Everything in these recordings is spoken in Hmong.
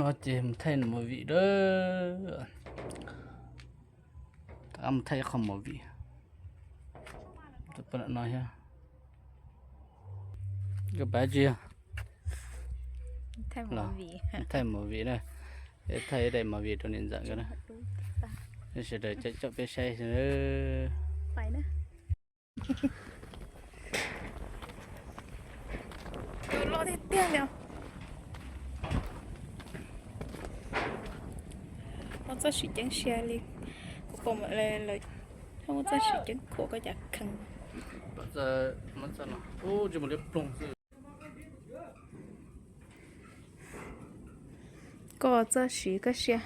Ces mus thaij movie dab. Mus thaij qhov movie. No thiab. Koj pab tsi yog? Thaij movie na. Thaij daim movie rau niam ntxawm nkawd na. Sawv daws caum caum peb saib. Loj tiag tiag li. Muaj txoj siv ceeb sia li. Kuv pom lawv muaj txoj siv ceeb khuam koj cas kheev. Koj txoj siv koj sia.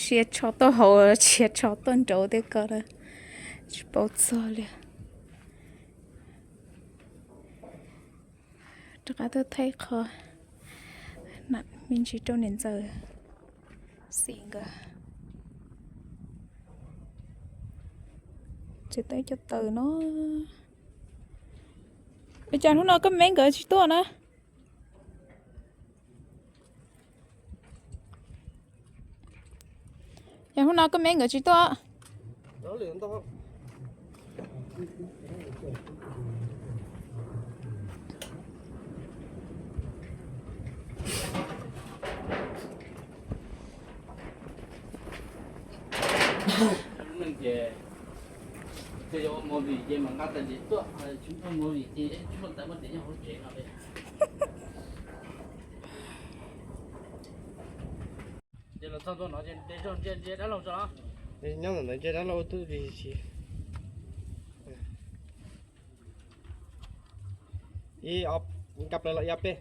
Sia tsho tuaj hauv, sia tsho tuaj nraud thiab koj, tsis paub txog li. Rov qab tuaj thaij qhov me ntsis rau niam ntxawm xim nkawd. Tsis tau cov taws no. Ua cas hnub no koj me nkawd tsis tuaj na? Yog hnub no koj me nkawd tsis tuaj. Ces yuav ua movie ces mam nqa tais diav tuaj, tsis muaj movie ces tsis muaj tais muaj diav nyob hauv tsev no li. Ces los txog ntua no ces nte zog ntsia ntsia dab laug tso. Nyob ntawm ntsia dab laug twb tsis. Ib ob, nqa plaws los ib ob peb.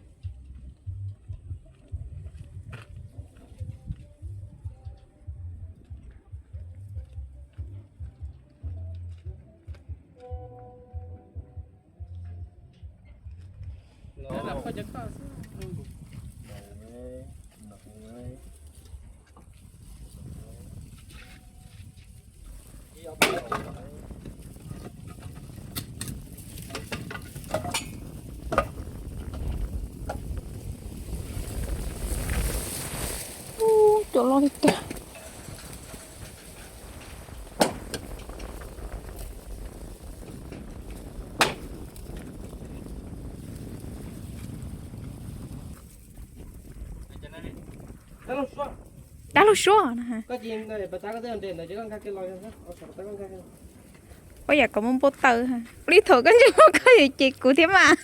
Ub, cov loj tiag tiag. Dab laug suab na. Ua yam kom muaj npau taws. Ua li thaum koj ntsia koj yuav cem kuv thiab mas.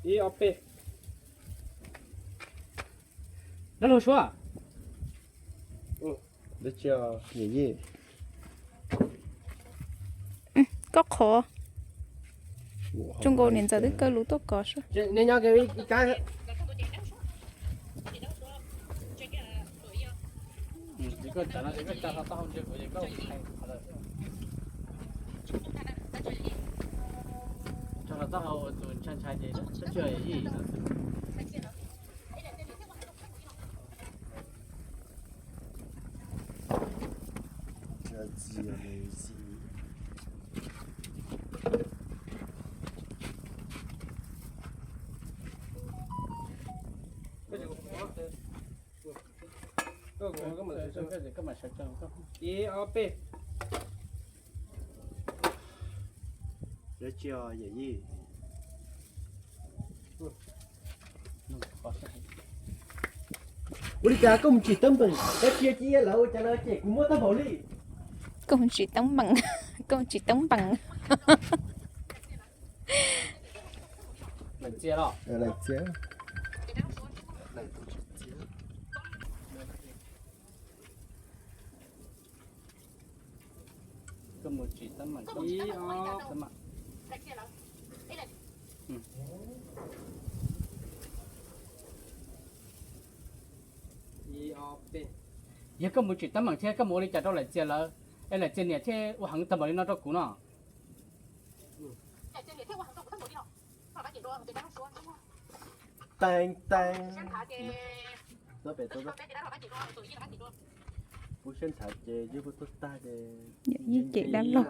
Ib ob peb. Dab laug suab. Koj qhov. Tsoom nkaus niam ntxawm twb kaw lus tuaj kov sua. Ib ob peb. Lawv tsis yog yawm yij. Ua li cas koj mus tsim teeb meem, koj tsis yog cia lawv ua cas lawv cem kuv muab tag npaum li. Koj mus tsim teeb meem, koj mus tsim teeb meem. Leej txias los? Leej txias. Koj mus tsim teeb meem, teeb meem. Yog koj mus tsim teeb meem thiab koj mus ua li cas rau Laim Txias lawv, es Laim Txias niam thiaj ua heev tag npaum li no rau kuv no? Teeb teeb. Pub siab ntshav ces yog kuv tuaj tag ces yeej cem dab laug.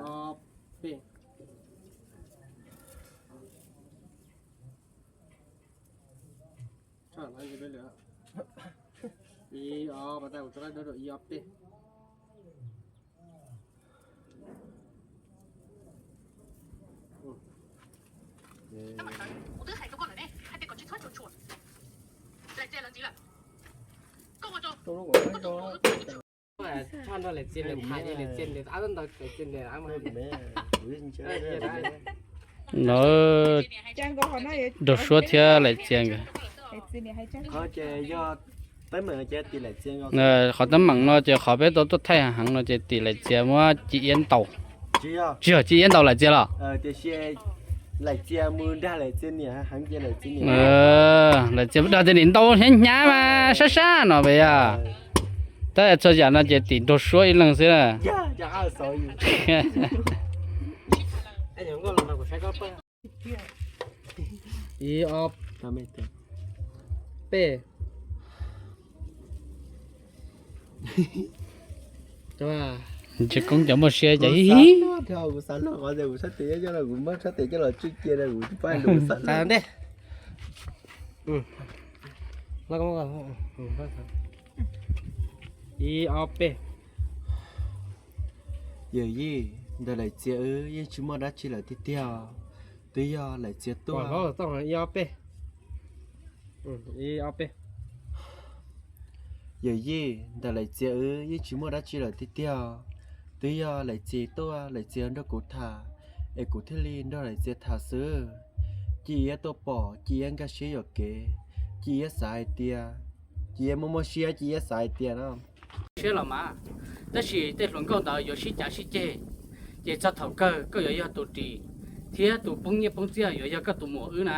Ib ob, pas tas kuv tso dawb rau ib ob peb. No, Nraug Suab thiab Laim Txias nkawd. Qhov teeb meem ces yog qhov peb tau tuaj thaij heev no ces tim Laim Txias muab Ci Iab ntaus. Tsis yog Ci Iab ntaus Laim Txias los? Laim Txias dag tias nim ntaus hnyav hnyav mas sab sab no pes yog. Tab txhua yam no ces tim Nraug Suab ib leeg xwb na. Ib ob peb. Ntsia koob cov muaj siab cas ib. Kuv xav luag qhov tias kuv sab tes coj los, kuv muab sab tes coj los tswj cia, kuv tsis paub ntej. Ib ob peb. Yawm yij, ntawm Laim Txias wb yeej tsis muaj dab tsi lawm tiag tiag, twb yog Laim Txias tuaj. Ib ob peb. Yawm yij, ntawm Laim Txias wb yeej tsis muaj dab tsi lawm tiag tiag, twb yog Laim Txias tuaj, Laim Txias nrog kuv tham, es kuv thiaj li nrog Laim Txias tham xwb. Ci Iab tuaj pom, Ci Iab nkag siab yuam kev, Ci Iab xav hais tias, Ci Iab muaj muaj siab, Ci Iab xav hais tias no siab los mas, tab sis tej hluas nkauj ntawd yuav sib cav sib ceg, ces txog thaum kawg koj yuav yog tus ris thiab tus poob nyiaj poob txiaj yuav yog koj tus muam wb na.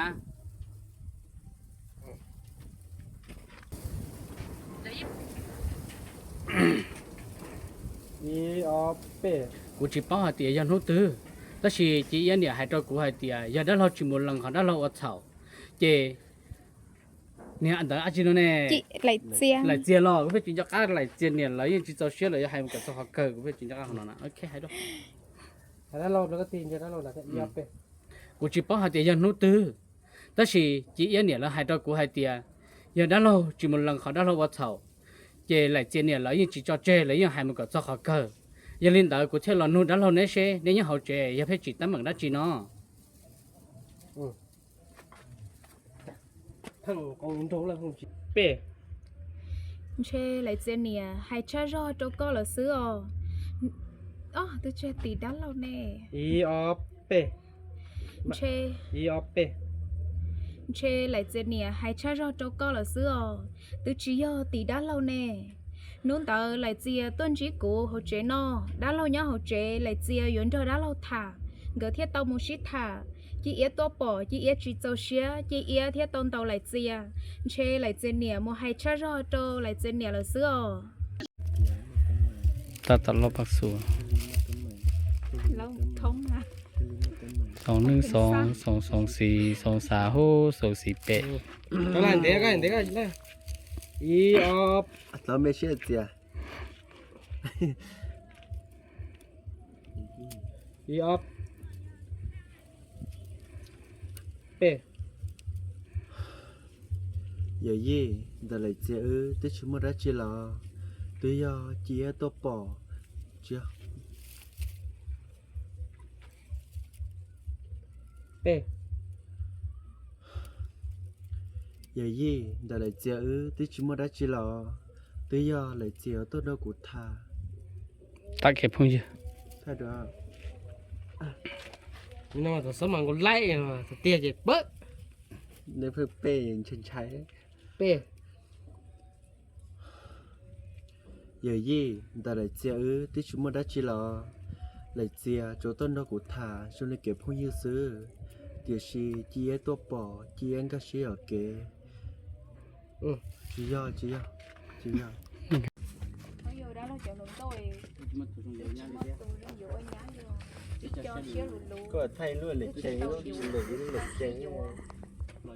Kuv tsis paub hais tias yog hnub twg, tab sis Ci Iab niam hais rau kuv hais tias yog dab laug tsis mus lees qhov dab laug ua txhaum, ces niag ntawd dab tsi no ne, Laim Txias los kuv pheej tsis nco qab, Laim Txias niam lawv yeej tsis txaus siab lawv yuav hais mus kom txog qhov kawg, kuv pheej tsis nco qab qhov no na. Kuv tsis paub hais tias yog hnub twg, tab sis Ci Iab niam lawv hais rau kuv hais tias yog dab laug tsis mus lees qhov dab laug ua txhaum, ces Laim Txias niam lawv yeej tsis tso tseg, lawv yeej hais mus kom txog qhov kawg. Yog li ntawd kuv thiaj los nug dab laug neb seb neb nyob hauv tsev yog pheej tsim teeb meem dab tsi no. Ntshe Laim Txias niam hais tshaj zog rau koj lawm xwb os. Twb tsis tim dab laug ne. Ib ob peb. Ntshe Laim Txias niam hais tshaj zog rau koj lawm xwb os. Twb tsis yog tim dab laug ne. Hnub ntawd Laim Txias tuaj ntsib kuv hauv tsev no, dab laug nyob hauv tsev, Laim Txias yuav nrog dab laug tham, nkawd thiaj tau mus sib tham. Ci Iab tuaj pom, Ci Iab tsis txaus siab, Ci Iab thiaj tau ntaus Laim Txias. Ntshe Laim Txias niam mus hais tshaj zog rau Laim Txias niam lawm xwb os. Tab tom loj pab xu. Xoom neej xoom, xoom xoom xis, xoom xav hub, xoom xis pem. Ib ob, txav me siab txias. Ib ob peb. Yawm yij, ntawm Laim Txias wb twb tsis muaj dab tsi los, twb yog Ci Iab tuaj pom. Yawm yij, ntawm Laim Txias wb twb tsis muaj dab tsi los, twb yog Laim Txias tuaj nrog kuv tham. Tab kev phooj ywg. Thaum xub mas nkaus laij, thaum tiag ces pab. Neb pheej pej ntshai ntshai. Peb. Yawm yij, ntawm Laim Txias wb twb tsis muaj dab tsi los, Laim Txias tsuas tuaj nrog kuv tham zoo li kev phooj ywg xwb, tiam sis Ci Iab tuaj pom, Ci Iab nkag siab yuam kev. Tsis yog, tsis yog, tsis yog. Koj thaij lub lem tsees, lub lem tsees.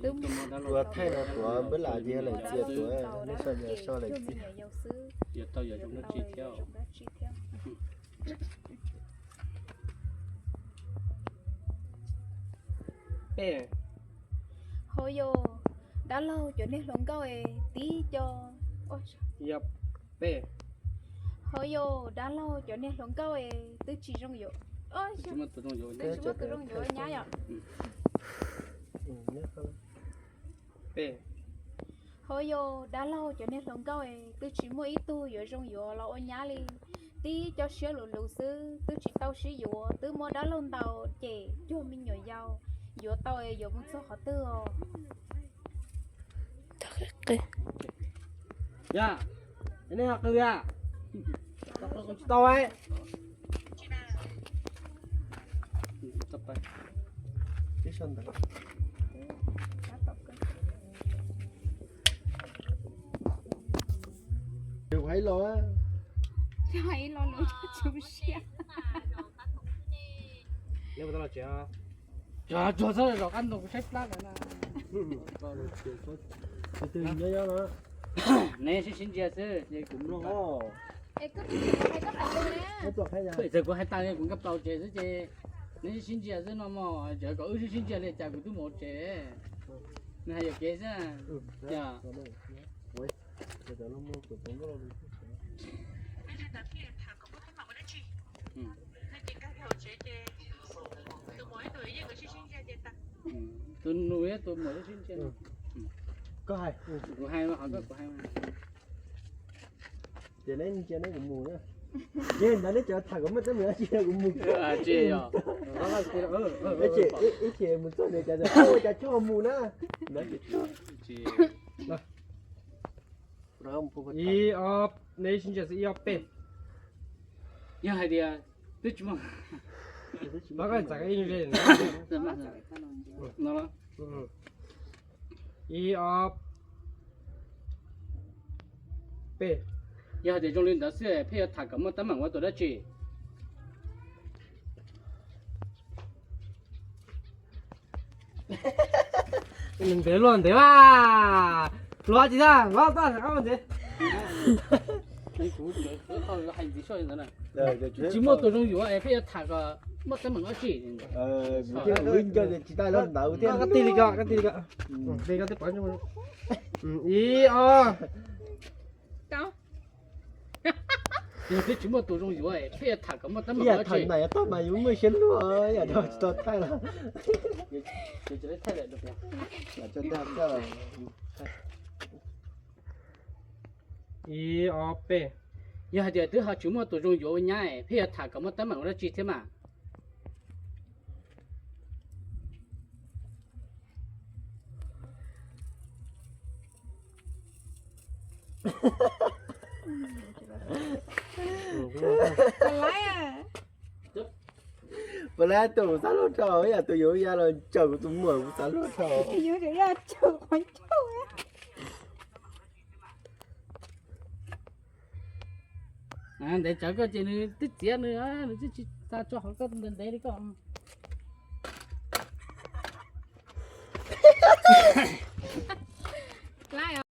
Tuav thaij no tuav npab lam ces lawm txias tuav, nej so so lawm txias. Yuav tau yuav zoo dab tsi thiab? Peb. Ho yog dab laug cov niag hluas nkauj es tib co. Yog peb. Ho yog dab laug cov niag hluas nkauj es twb tsis zoo yuav, twb tsis muaj tus zoo yuav nyab yom. Peb. Ho yog dab laug cov niag hluas nkauj es twb tsis muaj ib tug yuav zoo yuav los ua nyab li, tib co siab luv luv xwb, twb tsis tau sib yuav, twb muab dab laug ntaus ces cuag me nyuam yaus, yuav tau es yuav mus txog qhov twg os? Yog, nej ho qw a, tsis tau. Kuv hais los, neb puas tau los tsev? Tsuag tsuag xwb, zaum qab ntoo kuv saib plab lawm na. Neb sib sib ntsia xwb ces kuv mloog. Txawm kuv hais tas kuv nkag plaws tsev xwb ces neb sib sib ntsia xwb no mog, tseem kom wb sib sib ntsia li cas kuv twb mus tsev. Nws hais yuam kev xwb. Yog. Tus nus thiab tus muam sib sib ntsia. Koj hais, kuv hais mas, qhov koj kuv hais mas. Ces neb ntsia neb kuv mus na. Ces ntawd neb cov tham kom muaj teeb meem dab tsi kuv mus. Ces ib chim mus txog nws cas ua cas tsis mus na. Ib ob, neb sib ntsia xwb, ib ob peb. Yog hais tias twb tsis muaj, pab koj txav ib ze no. Ib ob peb. Yog hais tias zoo li ntawd xwb peb yuav tham kom muaj teeb meem ua tus dab tsi? Ntev luaj ntev a, luag tsis tag, luag tag ob ntev. Tsis muaj tus zoo yuav es peb yuav tham kom muaj teeb meem dab tsi? Tig li ko, tig li ko. Ib ob. Yog twb tsis muaj tus zoo yuav, peb yuav tham kom muaj teeb meem dab tsi? Thaum mas yuav muaj siab luaj, yam no tsis tau thaij los. Ib ob peb. Yog hais tias twb ho tsis muaj tus zoo yuav ua nyab, peb yuav tham kom muaj teeb meem ua dab tsi thiab mas? Puas laib tus kuv xav hlub dhau, yam tus yuav ya los tsaws kuv tus muam kuv xav hlub dhau. Ntev tsawv koj ces nws twb txiav nws, nws twb tsis tau tso hauv koj ntev ntev li koj.